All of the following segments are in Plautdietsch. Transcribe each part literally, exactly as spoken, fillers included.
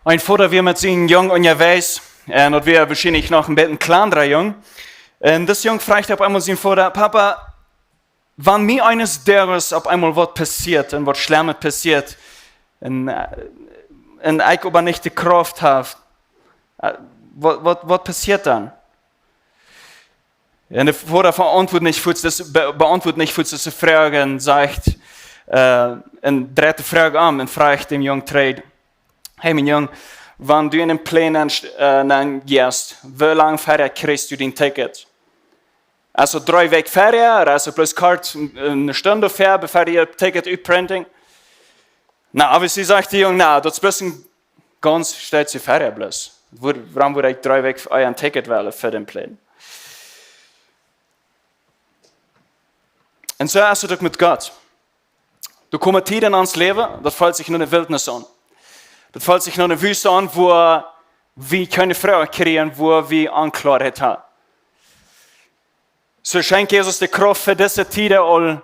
Een Voda wia met sienen Jung unjawäajes, un daut wia woarschienlich noch een bät een kjlandra Jung. Un dis Jung fruach opp eemol sienen Voda: "Papa, wan mie eenes Doages opp eemol waut passieet un waut Schlemmet passieet, un, äh, un ekj oba nich de Krauft hab, äh, waut, waut, waut passieet dan?" Un de Voda beauntwuat nich fuaz dise, be-, beauntwuat nich fuaz dise Froag un sajcht, äh, un dreit de Froag om un fruach dän Jung trigj: "Hey, mien Jung, wan du en een Plane nenn, äh, nenn jeist, woo lang verhäa kjrichst du dien Ticket? Es daut dree Wäakj verhäa, ooda es daut bloos kort, äh, eene Stund verhäa, bevor du daut Ticket utprinten?" "Na, oba," sajcht de Jung, "na, daut es bloos een gaunz Stootje verhäa bloos. Wuarom wudd ekj dree Wäakj ea een Ticket wellen fa dän Plane?" Un soo es daut uk met Gott. Doa komen Tieden en ons Läwen, daut feelt sikj no eene Wiltnis aun. Daut feelt sikj no eene Wüste aun, wua wie kjeene Fru kjrieen, wua wie Onkloaheit haben. Soo schenkjt Jesus de Krauft fa dise Tieden aul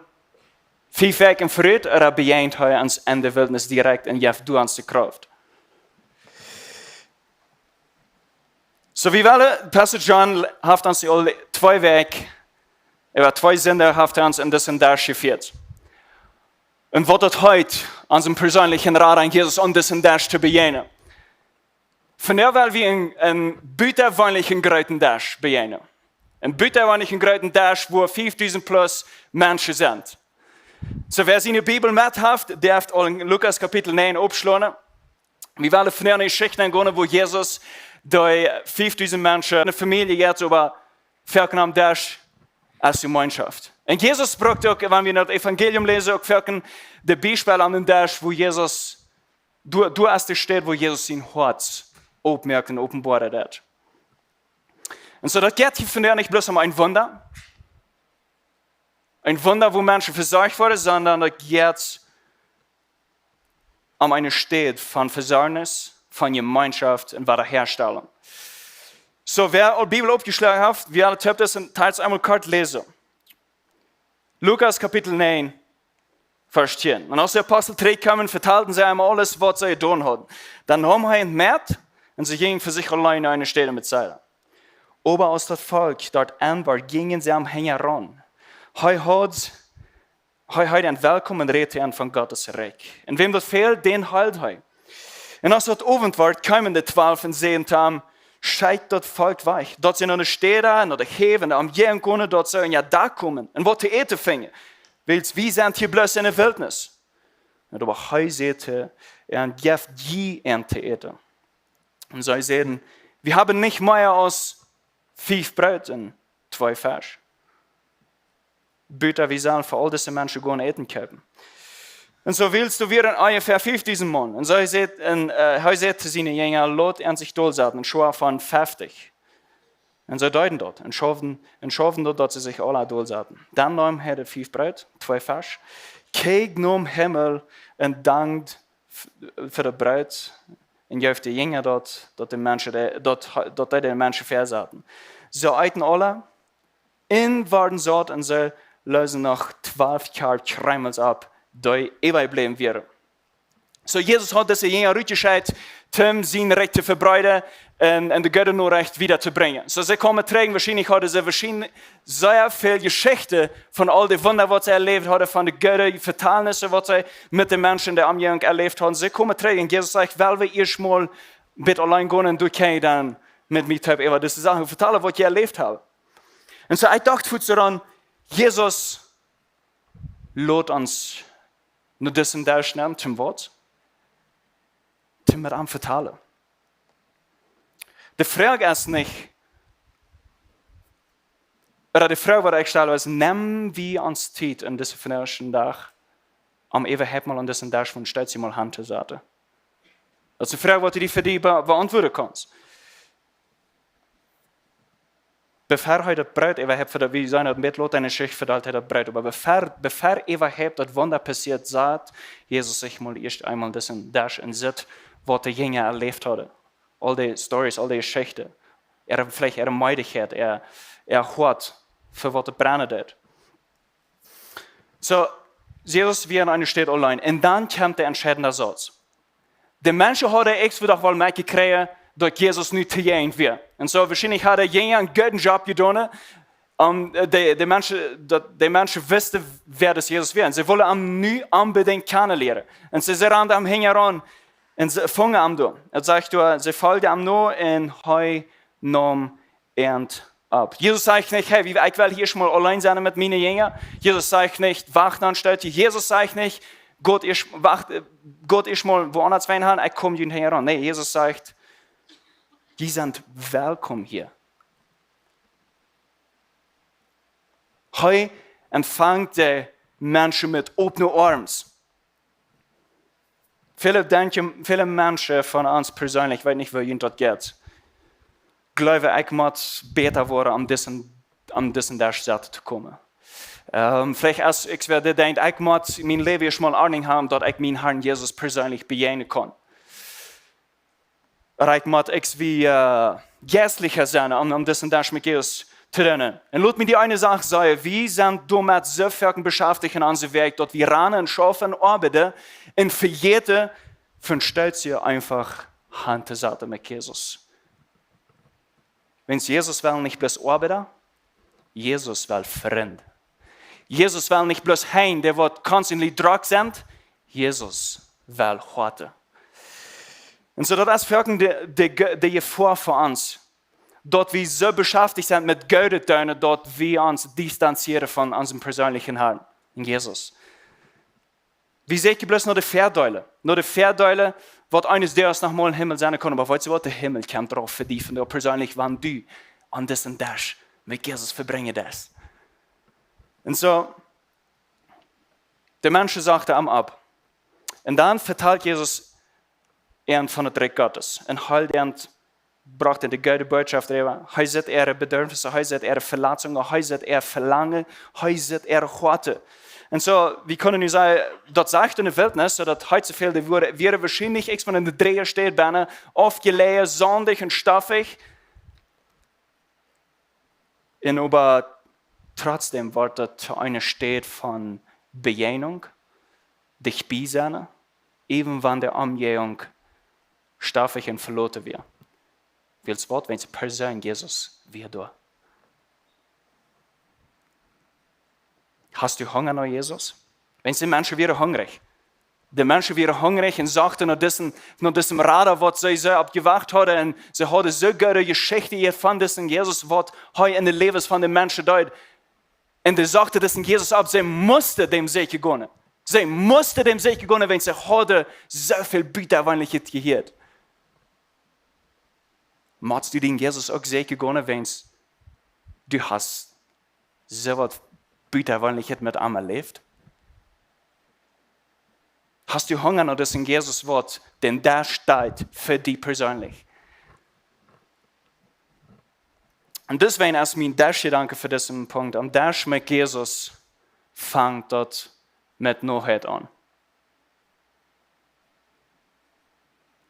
fief Wäakj verut, ooda bejäajent hee ons en de Wiltnis direkt un jeft doa ons de Krauft? Soo, wie wellen, Pastor John haft ons aul twee Wäakj, äwa twee Sindach haft hee ons en disen Desch jefieet. Un waut daut heet, onsen perseenlichen Rot aun Jesus, om disen Desch to bejäajnen. Vondoag well wie een, een butajeweenlichen grooten Desch bejäajnen. Een butajeweenlichen grooten Desch, wua fiefdusent plus Menschen sent. Soo, wäa siene Bibel met haft, dee haft aul en Lukas Kapitel näajen oppjeschlonen. Wie wellen vondoag eene Jeschicht aungonen, wua Jesus dee fiefdusent Menschen, eene Famielje jeit, oba foaken aum Desch aus Jemeenschoft. Un Jesus brukt uk, wan wie daut Evangelium läsen, uk foaken de Biespel aun dän Desch, wua Jesus, doa, doa es de Städ, wua Jesus sien Hoat oppmoakt un openboaren deit. Un soo, daut jeit hia vondoag nich bloos om een Wunda, een Wunda, wua Menschen vesorcht woaren, sonda daut jeit om eene Städ von Vesorjnis, von Jemeenschoft un Wadaherstellung. Soo, wäa aul Bibel oppjeschlonen haft, wie wellen daut eemol kort läsen. Lukas Kapitel näajen, Varsch tieen. Un aus de Apostel trigjkjeemen, vetalden see am aules, waut see jedonen hauden. Dan neem hee an met un see jinjen fa sikj auleen no eene Städ met Sila. Oba aus daut Volkj doa enn wia, jinjen see am hinjaraun. Hee haud, hee heet an welkom un räd an von Gottes Rikj. Un wäm daut fäld, dän heeld hee. Un aus daut Owent wort, kjeemen de Twalw un säden to am: "Schekj daut Volkj wajch, daut see no de Städen, no de Häw un de Omjäajent gonen, daut see aun een Dak komen un waut to äten finjen, wiels wie sent hia bloos enne Wiltnis." Un oba hee säd to an: "Jeft jie an to äten." Un see säden: "Wie haben nich mea aus fief Broot un twee Fesch. Buta wie sellen fa aul dise Menschen gonen Äten kjeepen." Un soo wiels doa wieren onjefäa fiefdusent Maun. Un soo säd, un, äh, hee säd to siene Jinja: "Lot an sikj dolsaten, een Schoa von feftich." Un see deeden daut, un schauften, un schauften daut, daut see sikj aula dolsaten. Dan neem hee de fief Broot, twee Fesch, kjikjt nom Himmel un dankt f-, fa daut Broot, un jeef de Jinja daut, daut de Menschen, de, daut, daut dee de Menschen väasaten. See äten aula, un worden saut, un see leezen noch twalw Kjarw Kjreemels opp, dee äwajebläwen wieren. Soo, Jesus haud dise Jinja rutjeschekjt, om sien Rikj to vebreeden un, un de goode Norecht wieda to brinjen. Soo, see kjeemen trigj, woarschienlich hauden see woarschienlich sea väl Jeschichten von aul de Wunda, waut see erläft hauden, von de goode Vetalnisse, waut see met de Menschen en de Omjäajent erläft hauden. See kjeemen trigj un Jesus sajcht: "Well wie ieescht mol een bät auleen gonen un doa kjenn jie dan met mie toop äwa dise Sachen vetalen, waut jie erläft haben." Un soo, ekj docht fuaz doaraun, Jesus lot ons no disen Desch nämen, toom waut? Toom met am vetalen. De Froag es nich, ooda de Froag, waut ekj stal, es: Näm wie ons Tiet en disen vondoagschen Dach, om äwahaupt mol aun disen Desch von Städ mol han to saten? Daut es eene Froag, waut du fa die be-, beauntwuaden kaust. Befäa hee daut Broot äwahaupt, fa daut, wie seenen daut met lot enne Jeschicht, vedelt hee daut Broot. Oba befäa, befäa äwahaupt daut Wunda passieet, sat Jesus sikj mol ieescht eemol disen Desch un sitt, waut de Jinja erläft hauden. Aul dee Stories, aul dee Jeschichten. Äare, veleicht äare Meedichkjeit, äa, äa Hoat, fa waut et brennen deed. Soo, Jesus wia aun eene Städ auleen. Un dan kjemt de entscheidende Sauz. De Menschen hauden uk wada woll met jekjräajen, daut Jesus nu tojäajent wia. Un soo woarschienlich hauden de Jinja eenen gooden Job jedonen, om, äh, de, de Menschen, daut de Menschen wisten, wäa dis Jesus wia. Un see wullen am nu onbedinjt kjanen lieren. Un see, see randen am hinjaraun un see fungen am doa. Et sajcht doa, see folgden am no un hee neem an opp. Jesus sajcht nich: "Hey, wie, ekj well hia ieescht mol auleen sennen met miene Jinja." Jesus sajcht nich: "Wacht dan, stoot hia." Jesus sajcht nich: "Got ieescht, wacht, äh, got ieescht mol woaundasch wan han, ekj kom junt hinjaraun." Nä, Jesus sajcht: "Jie sent welkom hia." Hee empfangt de Menschen met opne Oarms. Väle denkjen, väle Menschen von ons persönlich, ekj weet nich, woo junt daut jeit, jleewen, ekj mott bäta woaren, om disen, om disen Desch saut to komen. Ähm, veleicht aus ekj wea, dee denkjt, ekj mott mien Läwen ieescht mol en Ordnunk haben, daut ekj mienen Harn Jesus persönlich bejäajnen kaun. Rikj mott ekj wea, äh, jeistlicha sennen, om, om disen Desch met Jesus to doonen. Un lot mie die eene Sach sajen, wie sent doamet soo foaken beschäftigt en onse Welt, daut wie rannen un schaufen un oabeiden un vejäten, von stolt hia eefach han to saten met Jesus. Wiels Jesus well nich bloos Oabeida, Jesus well Frind. Jesus well nich bloos Henj, dee waut constantly drock sent, Jesus well Hoaten. Un soo, daut es werkjlich de, de, de Jefoa fa ons, daut wie soo beschäftigt sent met Goodet doonen, daut wie ons distanzieren von onsen persönlichen Harn, Jesus. Wie sieekjen bloos no de Väadeelen, no de Väadeelen, waut eenes Doages noch mol em Himmel sennen kaun, oba weetst du waut, de Himmel kjemt rauf fa die, von die persönlich, wan du aun disen Desch met Jesus vebrinjen deist. Un soo, de Menschen sochten am opp. Un dan vetalt Jesus an von daut Rikj Gottes. Un heelt an, brocht an de goode Botschaft äwa. Hee sitt äare Bedürfnisse, hee sitt äare Veletzungen, hee sitt äa Velangen, hee sitt äare Hoaten. Un soo, wie kjennen nu sajen, daut sajcht en de Wildnis, soo daut hee soo väl, dee wia, wia woarschienlich eent von de dreeje Städen bennen, aufjeläajen, saundich un stoffich. Un oba trotzdäm wort daut to eene Städ von Bejäajnunk, dicht bie sennen, äwen wan de Omjäajunk stoffich un veloten wia. Wiels waut, wiels de Persoon Jesus wia doa. Hast du Hunga no Jesus? Wiels de Menschen wieren hungrich. De Menschen wieren hungrich un sochten no disen, no disen Rada, waut see, see opp jewacht hauden. Un see hauden soo goode Jeschichten jehieet von disen Jesus, waut hee en de Läwes von de Menschen deed. Un see sochten disen Jesus opp, see musten däm sieekjen gonen. See musten däm sieekjen gonen, wiels see hauden soo väl Buitawendlichet jehieet. Motst du dän Jesus uk sieekjen gonen, wiels du hast soo waut Buitawendlichet met am erläft? Hast du Hunga no disen Jesus, waut dän Desch deit fa die persönlich? Un deswäajen es mien Deschjedanke fa disen Punkt, aum Desch met Jesus fangt daut met Noheit aun.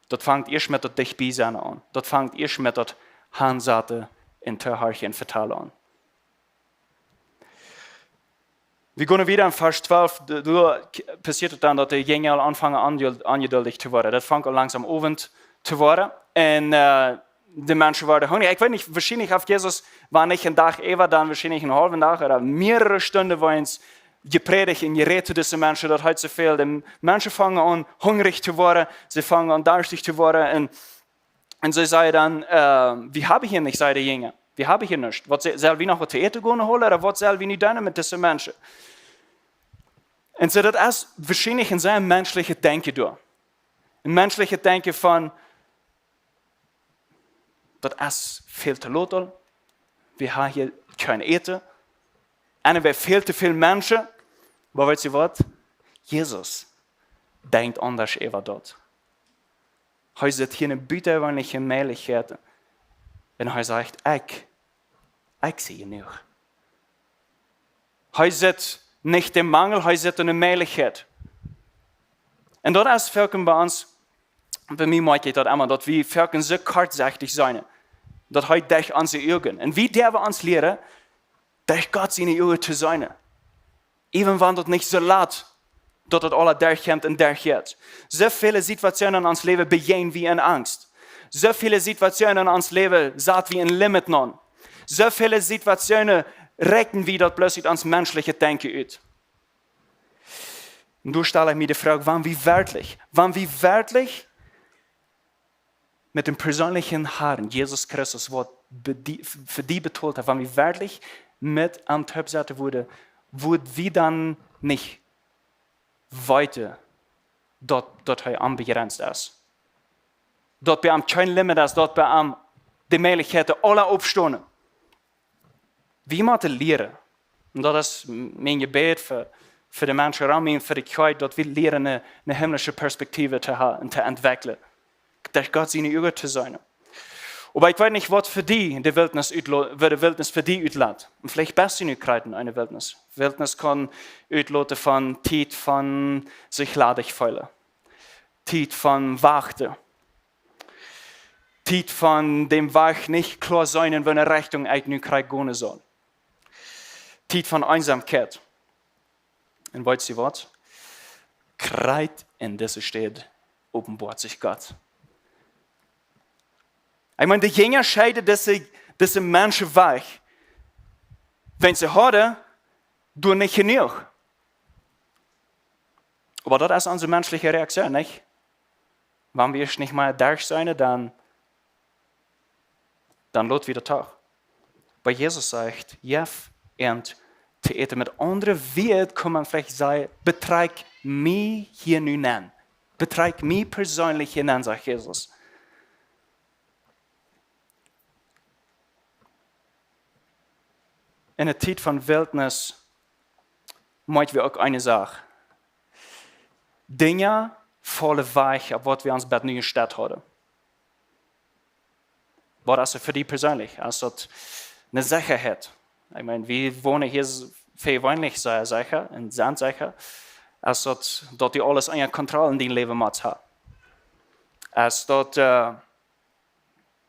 Daut fangt ieescht met daut dicht bie sennen aun. Daut fangt ieescht met daut hansaten un tohorchen un vetalen aun. Wie gonen wieda en Varsch twalf, doa, doa passieet et dan, daut de Jinja aul aunfangen onjed-, onjeduldich to woaren. Daut fangt aul langsom Owent to woaren. Un, äh, de Menschen worden hungrich. Ekj weet nich, woarschienlich haft Jesus, wan nich een Dach äwa, dan woarschienlich eenen haulwen Dach ooda mearere Stunden, wua hee jeprädicht un jerät to dise Menschen, daut hee soo väl, de Menschen fangen aun hungrich to woaren, see fangen aun darstich to woaren. Un, un see säden dan, äh, "Wie haben hia nuscht", säden de Jinja. "Wie haben hia nuscht. Waut se-, sell wie noch waut to äten gonen holen, ooda waut sell wie nu doonen met dise Menschen?" Un soo, daut es woarschienlich een sea menschlichet Denkjen doa. Een menschlichet Denkjen von, daut es väl to lot aul. Wie haben hia kjeen Äten. Un et wieren väl to väl Menschen. Oba weetst du waut? Jesus denkjt aundasch äwa daut. Hee sitt hia ne butajeweenelje Mäajlichkjeit. Un hee sajcht: "Ekj, ekj sie jenuach." Hee sitt nich dän Mangel, hee sitt ne Mäajlichkjeit. Un daut es foaken bie ons, bie mie moakj ekj daut emma, daut wie foaken soo kortsechtich sent, daut hee derch onse Uagen. Un wie derwen ons lieren, derch Gott siene Uagen to seenen. Äwen wan daut nich soo lat. daut daut aula derchkjemt un derchjeit. Soo väle Situationen en ons Läwen bejäajnen wie en Angst. Soo väle Situationen en ons Läwen sat wie en Limit aun. Soo väle Situationen rechnen wie daut bloos ut ons menschlichet Denkjen ut. Un doa stal ekj mie de Froag, wan wie werkjlich, wan wie werkjlich met dän persöönlichen Harn, Jesus Christus, waut be-, die, fa die betolt haft, wan wie werkjlich met am toop sitten wudden, wudd wie dan nich weeten, daut, daut hee onbejrenzt es? Daut bie am kjeen Limit es, daut bie am de Mäajlichkjeiten aula oppstonen. Wie motten lieren, un daut es mien Jebäd fa, fa de Menschen rom mie un fa de Kjoakj, daut wie lieren eene, eene himmlische Perspektive to haben un to entwekjlen. Daut Gott siene Uagen to sennen. Oba ekj weet nich, waut fa die de Wiltnis utlo-, waut de Wiltnis fa die utlat. Un veleicht best du nu krakjt en eene Wiltnis. Wiltnis kaun utloten von Tiet von sikj ladich feelen. Tiet von wachten. Tiet von däm Wajch nich kloa seenen, en woone Rechtunk ekj nu krakjt gonen saul. Tiet von Eensamkjeit. Un weetst du waut? Krakjt en dise Städ openboat sikj Gott. Ekj meen, de Jinja scheeden dise, dise Menschen wajch. Wan see hauden, doa nich jenuach. Oba daut es onse menschliche Reaktion, nich? Wan wie nich mea derch sennen, dan, dan lot wie daut doch. Oba Jesus sajcht, jeff an to äten. Met aundre Wieed kaun maun veleicht sajen, betrakj mie hia nu aun. Betrakj mie persöönlich hia aun, sajcht Jesus. En de Tiet von Wiltnis motten wie uk eene Sach. Dinja faulen wajch, opp waut wie ons bat nu jestalt hauden. Waut es fa die persöönlich? Es daut eene Sechaheit? Ekj meen, wie wonen hia s-, fa jeweenlich sea secha un sent secha. Es daut, daut du aules unja Kontroll en dien Läwen motst haben? Es daut, äh,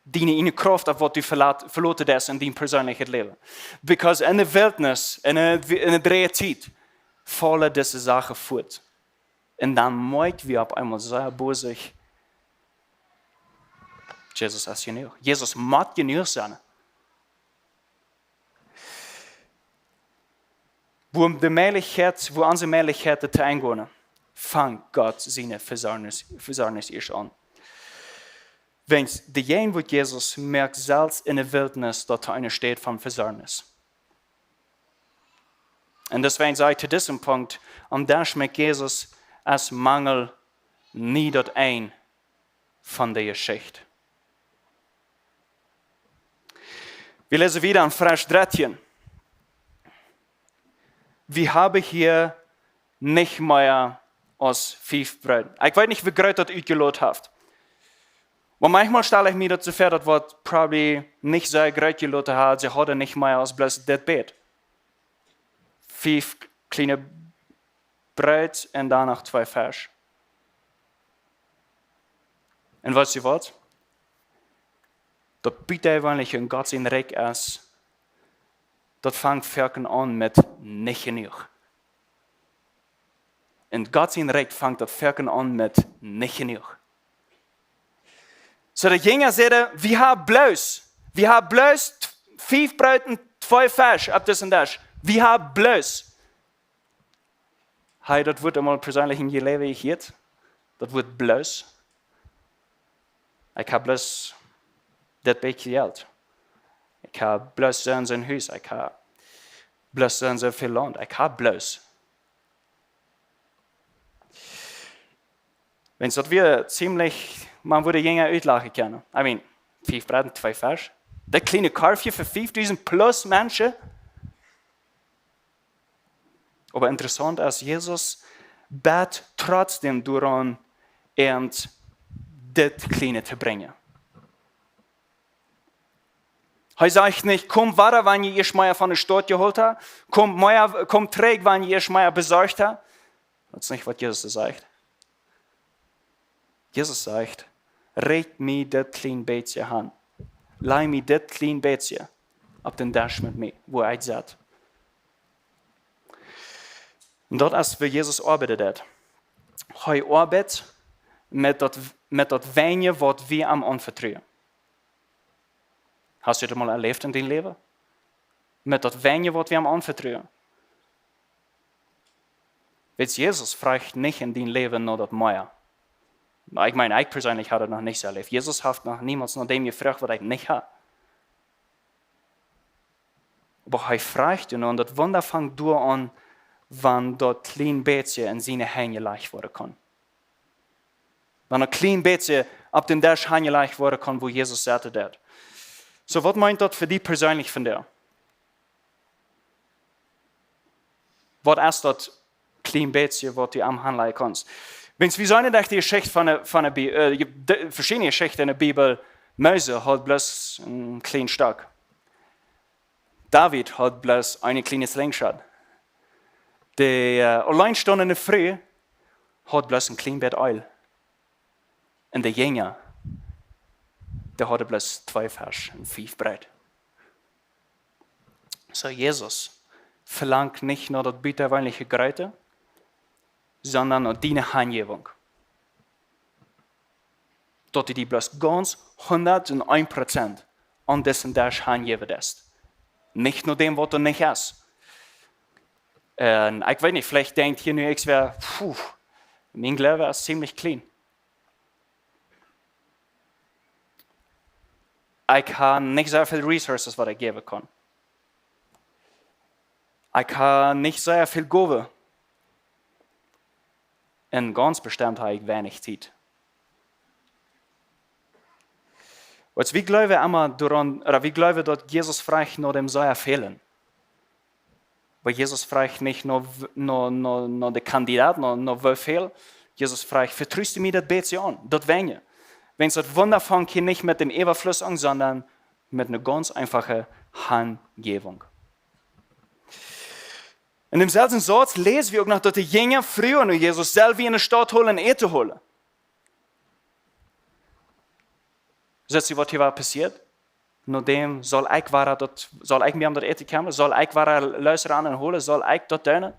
diene eene Krauft, opp waut du velat-, veloten deist en dien persöönlichet Läwen? Because en de Wiltnis, en de, en de dreeje Tiet, faulen dise Sachen fuat. Un dan moakjen wie opp eemol sea bosich, Jesus es jenuach. Jesus mott jenuach sennen. Wua de Mäajlichkjeit, wua onse Mäajlichkjeiten to Enj gonen, fangt Gott siene Vesorjnis, Vesorjnis ieescht aun. Wan de Jäajenwoat Jesu moakt selfst en de Wiltnis daut to eene Städ von Vesorjnis. Un deswäajen saj ekj to disen Punkt, aum Desch met Jesus es Mangel nie daut Enj von de Jeschicht. Wie läsen wieda en Varsch dartieen. Wie haben hia nich mea aus fief Breed. Ekj weet nich, woo groot daut utjelot haft. Oba maunchmol stal ekj mie daut soo väa, daut waut probably nich soo groot utjelot haud, see hauden nich mea aus bloos dit Bät. Fief kjliene Breed un dan noch twee Fesch. Un weetst du waut? Daut butajeweenlich en Gott sien Rikj es, daut fangt foaken aun met nich jenuach. En Gott sien Rikj fangt daut foaken aun met nich jenuach. Soo de Jinja säden, wie haben bloos, wie haben bloos t-, fief Breed un twee Fesch opp disen Desch. Wie haben bloos. Hab jie daut Wuat emol persöönlich en jun Läwen jehieet? Daut Wuat bloos. Ekj hab bloos dit bät Jelt. Ekj hab bloos soo un soo een Hus. Ekj hab bloos soo un soo väl Launt. Ekj hab bloos. Wan daut wia ziemlich, maun wudd de Jinja utlachen kjennen. I mean, fief Breed un twee Fesch. Daut kjliene Korfje fa fiefdusent plus Menschen. Oba interessaunt es, Jesus bät trotzdäm doaraun, an dit Kjliene to brinjen. Hee sajcht nich, komm wada, wan jie ieescht mea von de Staut jeholt haben. Komm mea, komm trigj, wan jie ieescht mea besorcht haben. Daut es nich, waut Jesus sajcht. Jesus sajcht, rikj mie dit kjlien bät han. Laj mie dit kjlien bät opp dän Desch met mie, wua ekj sett. Un daut es, woo Jesus oabeit. Hee oabeit met daut, met daut weinje, waut wie am aunvetruen. Hast du daut mol erläft en dien Läwen? Met daut weinje, waut wie am aunvetruen. Weetst, Jesus fruach nich en dien Läwen no daut mea. Ekj meen, ekj perseenlich haud daut noch nich soo erläft. Jesus haft noch niemols no däm jefroacht, waut ekj nich haud. Oba hee fruach doano, un daut Wunda fangt doa aun, wan daut kjlien bät en siene Henj jelajcht woaren kaun. Wan daut kjlien bät opp dän Desch hanjelajcht woaren kaun, wua Jesus sitten deed. Soo, waut meent daut fa die perseenlich vondoag? Waut es daut kjlien bät, waut du am hanlajen kaust? Wiels wie seenen derch de Jeschicht von de, von de Bi-, äh, de, de veschiedne Jeschichten en de Bibel. Mose haud bloos een kjlienet Stock. David haud bloos eene kjliene Slingshot. De, äh, auleen stonen Fru haud bloos een kjlien bät Eelj. Un de Jinja, dee hauden bloos twee Fesch un fief Breet. Soo, Jesus velangt nich no daut butajeweenliche Groote, sonda no diene Hanjäwunk. Daut du die bloos gaunz hundat un eent Prozent aun disen Desch hanjäwen deist. Nich no däm, waut doa nich es. Un ekj weet nich, veleicht denkjst du nu, ekj wea, puh, mien Gloowen es ziemlich kjlien. Ekj hab nich soo väl resources, waut ekj jäwen kaun. Ekj hab nich soo väl Gowen. Un gaunz bestemt hab ekj weinich Tiet. Wiels wie gloowen emma doaraun, ooda wie gloowen, daut Jesus fruach no däm sea välen. Oba Jesus fruach nich no, no, no, no dän Kandidat, no, no woo väl. Jesus fruach: Vetrust du mie daut bät aun, daut weinje? Wiels daut Wunda fangt hia nich met däm Äwafluss aun, sonda met eene gaunz eenfache Hanjäwunk. En dämselwjen Sauz läs wie uk noch, daut de Jinja fruagen no Jesus: Sell wie en de Staut hoolen, Äten hoolen? Seht jie, waut hia wada passieet? No däm: Saul ekj wada daut, saul ekj mie om daut Äten kjemmren? Saul ekj wada loosrannen un hoolen? Saul ekj daut doonen?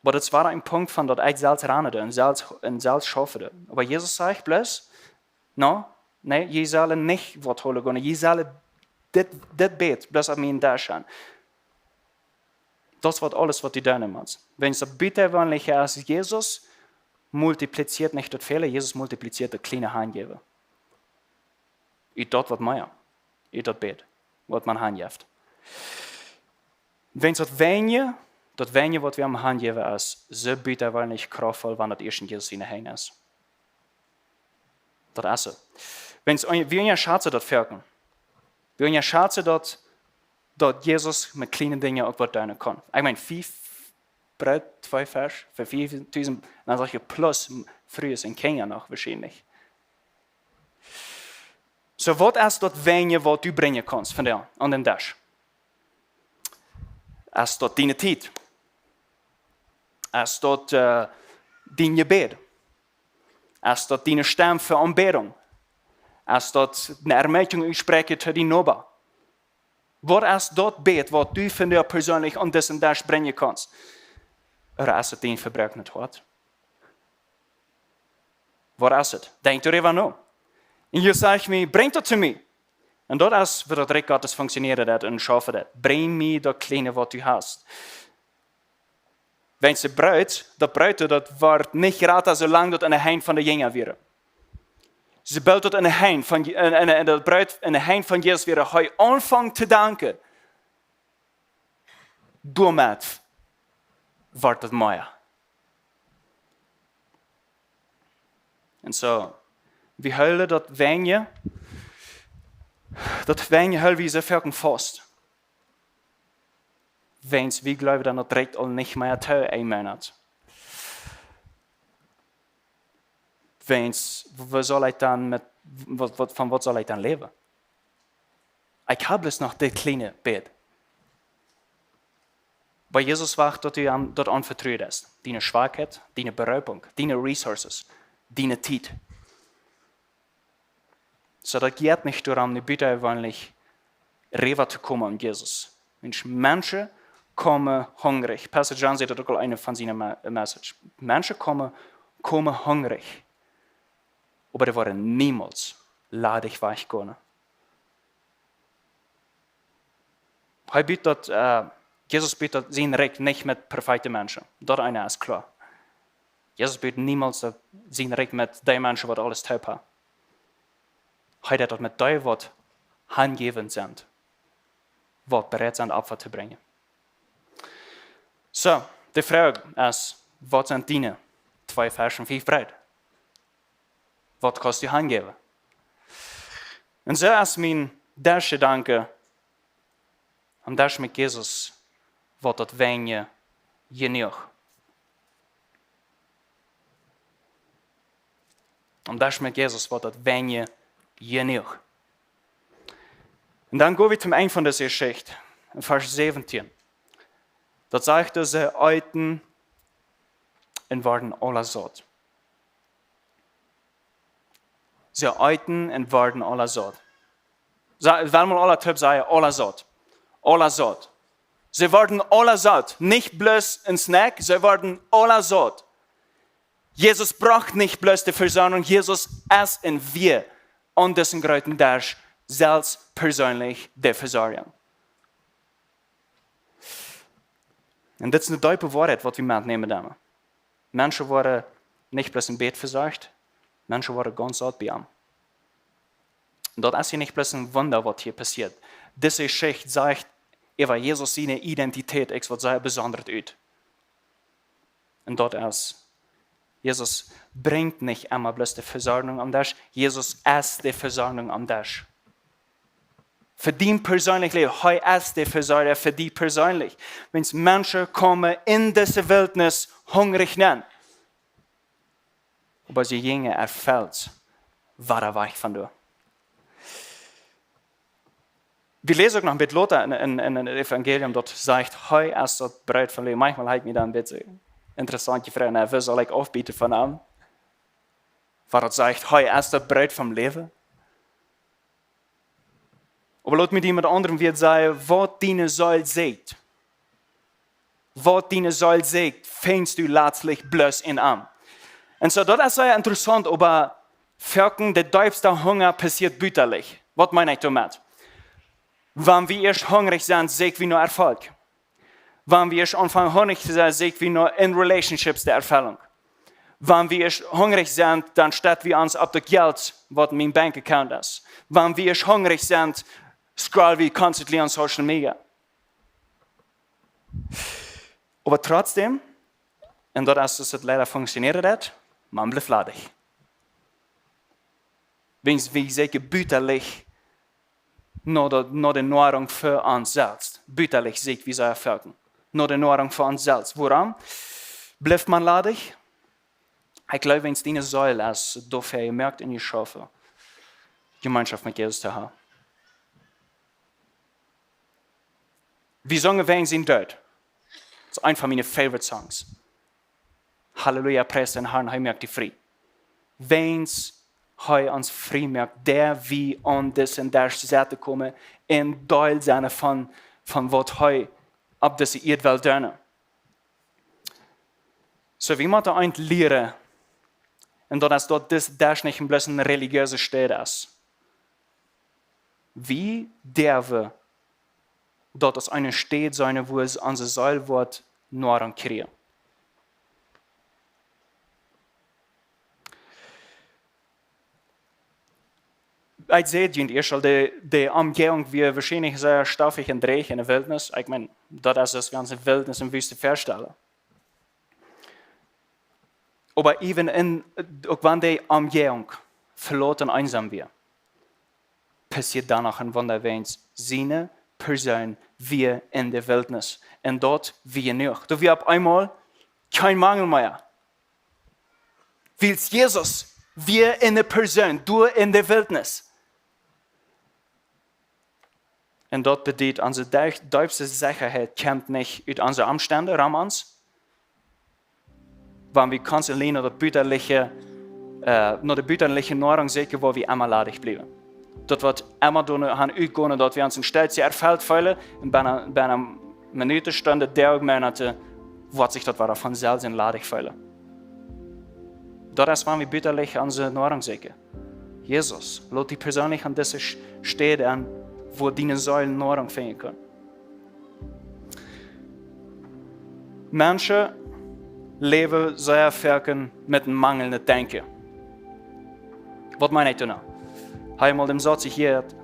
Oba daut wia een Punkt von daut ekj selfst rannen doo un selfst, un selfst schaufen doo. Oba Jesus sajcht bloos: No, nä, jie sellen nich waut hoolen gonen. Jie sellen dit, dit bät bloos opp mienen Desch han. Daut es waut aules, waut du doonen motst. Wiels daut butajeweenlich es, Jesus multiplizieet nich daut väle, Jesus multiplizieet daut kjliene Hanjäwen. Ut daut waut mea, ut daut bät, waut maun hanjeft. Wiels daut weinje, daut weinje, waut wie am hanjäwen, es soo butajeweenlich krauftvoll, wan daut ieescht en Jesus siene Henj es. Daut es soo. Wiels wie unjaschazen daut foaken. Wie unjaschazen daut, daut Jesus met kjliene Dinja uk waut doonen kaun. Ekj meen, fief Breet, twee Fesch, fa fiefdusent, dan saj ekj plus Frues un Kjinja noch woarschienlich. Soo, waut es daut weinje, waut du brinjen kaust vondoag aun dän Desch? Es daut diene Tiet? Es daut, äh, dien Jebäd? Es daut diene Stemm fa Aunbädunk? Es daut eene Ermuntjunk utspräakjen to dienen Noba? Waut es daut bät, waut du vondoag perseenlich aun disen Desch brinjen kaust? Ooda es et dien vebroakenet Hoat? Waut es et? Denkj doaräwa no. Un Jesus sajcht mie: Brinj daut to mie. Un daut es, woo daut Rikj Gottes funktionieren deit un schaufen deit. Brinj mie daut kjliene, waut du hast. Wiels daut Broot, daut Broot, daut wort nich jrata, soo lang daut en de Henj von de Jinja wia. See booten daut en de Henj von, en, en, en daut Broot en de Henj von Jesus wia, hee aunfunk to danken. Doamet wort daut mea. Un soo, wie hoolen daut weinje, daut weinje hoolen wie soo foaken faust. Wiels wie gloowen, dan daut rikjt aul nich mea to een Moonat. Wiels, woo saul ekj dan met, waut, waut, von waut saul ekj dan läwen? Ekj hab bloos noch dit kjliene bät. Oba Jesus wacht, daut du am daut aunvetruen deist. Diene Schwakheit, diene Beroopunk, diene resources, diene Tiet. Soo daut jeit nich doaromm, nu butajeweenlich räwa to komen aun Jesus. Wiels Menschen komen hungrich. Pastor John säd daut uk aul eene von siene Me-, Message. Menschen komen, komen hungrich. Oba dee woaren niemols ladich wajchgonen. Hee bieet daut, äh, Jesus bieet daut sien Rikj nich met perfekte Menschen. Daut eene es kloa. Jesus bieet niemols daut sien Rikj met dee Menschen waut aules toop haben. Hee deit daut met dee waut hanjäwent sent, waut bereit sent Opfa to brinjen. Soo, de Froag es, waut sent diene twee Fleesch un fief Breed? Waut kaust du hanjäwen? Un soo es mien ieeschte Jedanke, aum Desch met Jesus woat daut weinje jenuach. Aum Desch met Jesus woat daut weinje jenuach. Un dan go wie toom Enj von dise Jeschicht, en Varsch säwentieen. Daut sajcht, see eeten un worden aula saut. See eeten un worden aula saut. Sa-, well wie aula toop sajen, aula saut. Aula saut. See worden aula saut. Nich bloos een Snack, see worden aula saut. Jesus brocht nich bloos de Vesorjunk, Jesus es un wia aun disen grooten Desch selfst perseenlich de Vesorjunk. Un dit es eene deepe Woarheit, waut wie metnämen doonen. Menschen woaren nich bloos een bät vesorcht, Menschen woaren gaunz saut bie am. Daut es hia nich bloos een Wunda, waut hia passieet. Dise Jeschicht sajcht äwa Jesus siene Identität, ekj wudd sajen, besondret ut. Un daut es, Jesus brinjt nich emma bloos de Vesorjunk aum Desch, Jesus es de Vesorjunk aum Desch. Fa dien perseenlich Läwen, hee es de Vesorja fa die perseenlich. Wan Menschen komen en dise Wildnis hungrich nenn, oba see jinjen erfelt wada wajch von doa. Wie läsen uk noch een bät lota en, en, en daut Evangelium, daut sajcht, hee es daut Broot vom Läwen. Maunchmol hab ekj mie dan een bät interessaunt jefroagt, na, woo saul ekj aufbieten von am? Wan daut sajcht, hee es daut Broot vom Läwen. Oba lot mie die met aundre Wieed sajen, waut diene Seel sieekjt. Waut diene Seel sieekjt, finjst du latstlich bloos en am. Un soo, daut es sea interessaunt, oba foaken de deepste Hunga passieet butalich. Waut meen ekj doamet? Wan wie ieescht hungrich sent, sieekj wie no Erfolg. Wan wie ieescht aunfangen hungrich to sennen, sieekj wie no en Relationships de Erfellunk. Wan wie ieescht hungrich sent, dan stell wie ons opp daut Jelt, waut en mien Bank Account es. Wan wie ieescht hungrich sent, scroll wie constantly on social media. Oba trotzdäm, un daut es, daut leida funktionieren deit, maun blift ladich. Wan wie sieekjen butalich no de, no de Noarunk fa ons selfst. Butalich sieekj wie sea foaken. No de Noarunk fa ons selfst. Wuarom blift maun ladich? Ekj jleew, wan diene Seel es doafäa jemoakt un jeschaufen, Jemeenschoft met Jesus to haben. Wie sungen wäajen sien Doot. Daut es eent von miene favorite songs. Halleluja, pries dän Harn, hee moakt die frie. Wan hee ons frie moakt, dee wie aun disen Desch setten komen un Deel sennen von, von waut hee opp dise Ieed well doonen. Soo, wie motten eent lieren, un daut es, daut dis Desch nich bloos eene relijeese Städ es. Wie derwen daut aus eene Städ seenen, wua onse Seel woat Noarunk kjrieen. Ekj säd junt ieescht aul, de, de Omjäajunk wia woarschienlich sea stoffich un dreech en de Wildnis. Ekj meen, daut es, aus wie ons eene Wildnis un Wüste väastalen. Oba even en, uk wan de Omjäajunk veloten un eensom wia, passieed dan noch een Wunda, wan siene Persoon wia en de Wildnis. Un daut wia jenuach. Doa wia opp eemol kjeen Mangel mea. Wiels Jesus wia en de Persoon, doa en de Wildnis. Un daut bediet, onse dee-, deepste Sechaheit kjemt nich ut onse Omstend rom ons. Wan wie constantly no daut butaliche, äh, no de butaliche Noarunk sieekjen, woa wie emma ladich bliewen. Daut woat emma doano han utgonen, daut wie ons een Stootje erfelt feelen un bennen, bennen Minuten, Stunden, Doag, Monaten, woat sikj daut wada von selfst ladich feelen. Daut es, wan wie butalicht onse Noarunk sieekjen. Jesus, lot die persönlich aun dise Städ aun, wua diene Seel Noarunk finjen kaun. Menschen läwen sea foaken met een mangelndet Denkjen. Waut meen ekj doano? Hast du mol dän Sauz jehieet: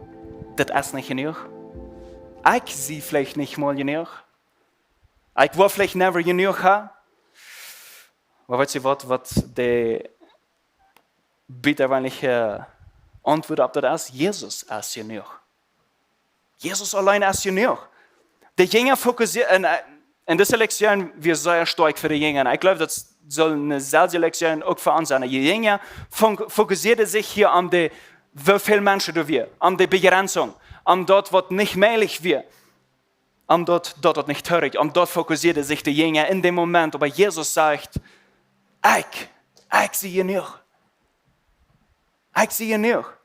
"Daut es nich jenuach. Ekj sie veleicht nich mol jenuach. Ekj woa veleicht never jenuach haben." Oba weetst du waut, waut de bäta weinich Auntwuat opp daut es? Jesus es jenuach. Jesus auleen es jenuach. De Jinja fokussieren, enn, enn dise Lektion wia sea stoakj fa de Jinja. Ekj gleew, daut saul eene selwje Lektion uk fa ons sennen. De Jinja fo-, fokussieeden sikj hia aun de, woo väl Menschen doa wieren, aun de Begrenzunk, aun daut, waut nich mäajlich wia, aun daut, daut daut nich trigj, aun daut fokussieeden sikj de Jinja enn dän Moment. Oba Jesus sajcht: "Ekj, ekj sie jenuach. Ekj sie jenuach."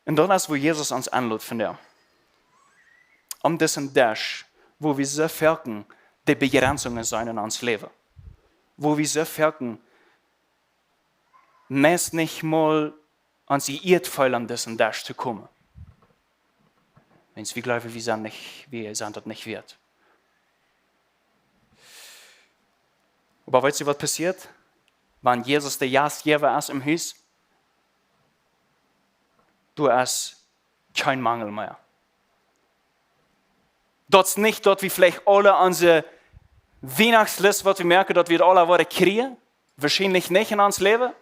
Un daut es, wua Jesus ons enlot vondoag. Aun disen Desch, wua wie soo foaken de Begrenzungen seenen enn ons Läwen. Wua wie soo foaken meist nich mol ons jeieet feelen, aun disen Desch to komen. Wiels wie gleewen, wie sent nich, wie sent daut nich wieet. Oba weetst du, waut passieet? Wan Jesus de Jastjäwa es em Hus, doa es kjeen Mangel mea. Daut es nich, daut wie veleicht aule onse Wienachtsliest, waut wie moaken, daut wie daut aule woaren kjrieen. Woarschienlich nich enn ons Läwen.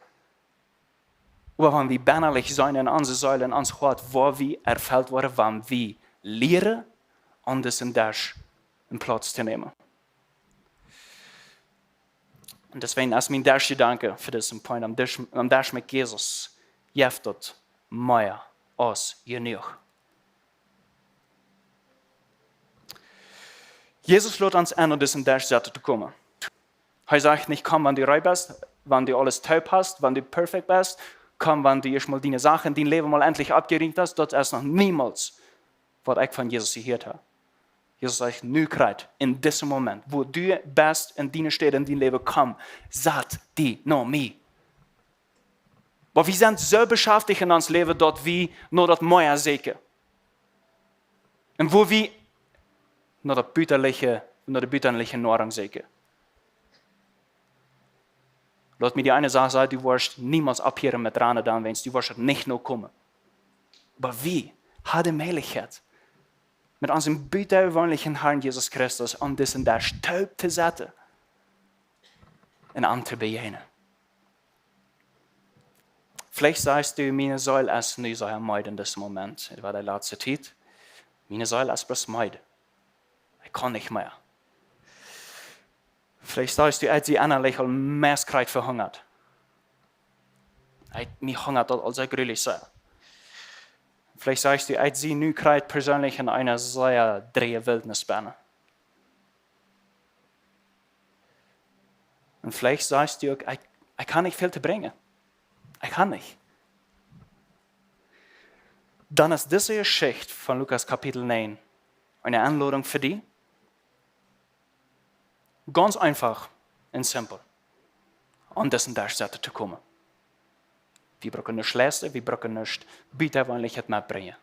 Oba wan wie bennen sennen enn onse Seel, enn ons Hoat, wua wie erfelt woaren, wan wie lieren, aun disen Desch eenen Plauz to nämen. Un deswäajen es mien ieeschte Jedanke fa disen Punkt, aun disen, aun disen Desch met Jesus, jeft daut mea aus jenuach. Jesus lot ons en, aun disen Desch saten to komen. Hee sajcht nich: "Komm, wan du reed best, wan du aules toop hast, wan du perfekt best. Komm, wan du ieescht mol diene Sachen, dien Läwen mol endlich aufjeräumt hast." Daut es noch niemols, waut ekj von Jesus jehieet hab. Jesus sajcht: "Nu krakjt, enn disen Moment, wua du best, enn diene Städ, enn dien Läwen, komm, sat die no mie." Oba wie sent soo beschäftigt enn ons Läwen, daut wie no daut Mea sieekjen. Un wua wie no daut Butalicht, no de butalichte Noarunk sieekjen. Lot mie die eene Sach sajen: Du woascht niemols opphieren met rannen, dan, wan du woascht nich nokomen. Oba wie haben de Mäajlichkjeit, met onsen butaweenlichen Herrn Jesus Christus aun disen Desch toop to saten un am to bejäajnen. Veleicht sajchst du: "Miene Seel es nu sea meed enn disen Moment, et wia de latste Tiet. Miene Seel es bloos meed. Ekj kaun nich mea." Veleicht sajchst du: "Ekj sie ennalich aul meist krakjt vehungat. Ekj, mie hungat daut aul soo grulich sea." Veleicht sajchst du: "Ekj sie nu krakjt persönlich enn eene sea dreeje Wiltnis bennen." Un veleicht sajchst du uk: "Ekj, ekj kaun nich väl to brinjen. Ekj kaun nich." Dan es dise Jeschicht von Lukas Kapitel näajen eene Enlodunk fa die, gaunz eefach un simpel, aun disen Desch saten to komen. Wie brucken nuscht leisten, wie brucken nuscht Butaweenlichet metbrinjen.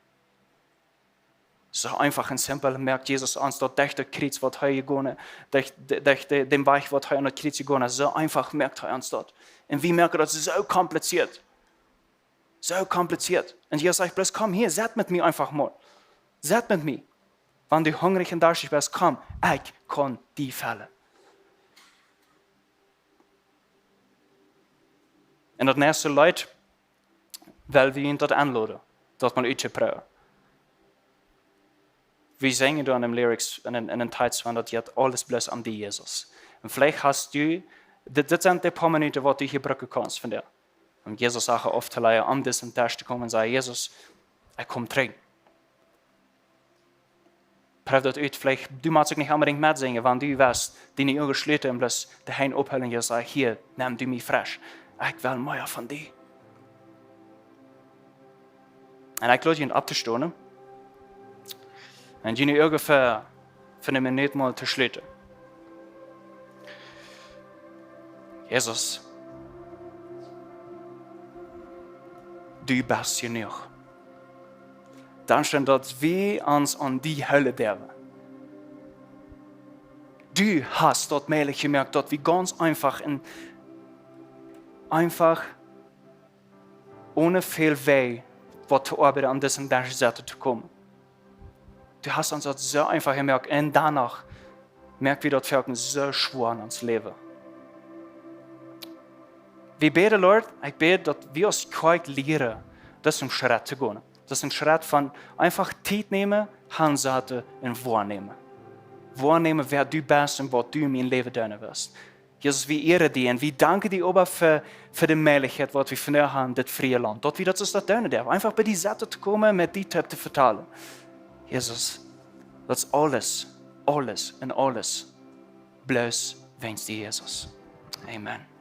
Soo eefach un simpel moakt Jesus ons daut derch daut Kjriez, waut hee jegonen, derch, derch de, dän Wajch, waut hee aun daut Kjriez jegonen es. Soo eefach moakt hee ons daut. Un wie moaken daut soo kompliziert. Soo kompliziert. Un Jesus sajcht bloos: "Komm hia, sat met mie eefach mol. Sat met mie. Wan du hungrich un darstich best, komm, ekj kaun die fellen." Un daut näakjste Leet, well wie junt daut enloden, daut mol uttoproowen. Wie sinjen doa enn de Lyrics, enn, enn dän Tekjst, von daut jeit aules bloos om die, Jesus. Un veleicht hast du, dit, dit sent de poa Minuten, waut du hia brucken kaust vondoag, om Jesus Sachen auftoläjen, om disen Desch to komen un sajen: "Jesus, ekj kom trigj." Proow daut ut. Veleicht, du motst uk nich onbedinjt metsinjen, wan du west, diene Uagen schluten un bloos de Henj opphoolen un sajen: "Hia, nem du mie fresch. Ekj well mea von die." Un ekj lod junt opp to stonen. Un june Uagen fa, fa eene Minut mol to schluten. Jesus, du best jenuach. Dankscheen, daut wie ons aun die hoolen derwen. Du hast daut mäajlich jemoakt, daut wie gaunz eefach un eefach one väl Wee waut to oabeiden aun disen Desch setten to komen. Du hast ons daut soo eefach jemoakt un doano moak wie daut werkjlich soo schwoa en ons Läwen. Wie bäden, Lord, ekj bäd, daut wie aus Kjoakj lieren, daut es een Schrett to gonen. Daut es een Schrett von eefach Tiet nämen, hansaten un woanämen. Woanämen, wäa du best un waut du en mien Läwen doonen west. Jesus, wie ieren die un wie danken die oba fa, fa de Mäajlichkjeit, waut wie vondoag haben, dit friee Launt. Daut wie daut soo doonen derwen. Eefach bie die setten to komen, met die to, to vetalen. Jesus, daut es aules, aules un aules. Bloos wäajen die, Jesus. Amen.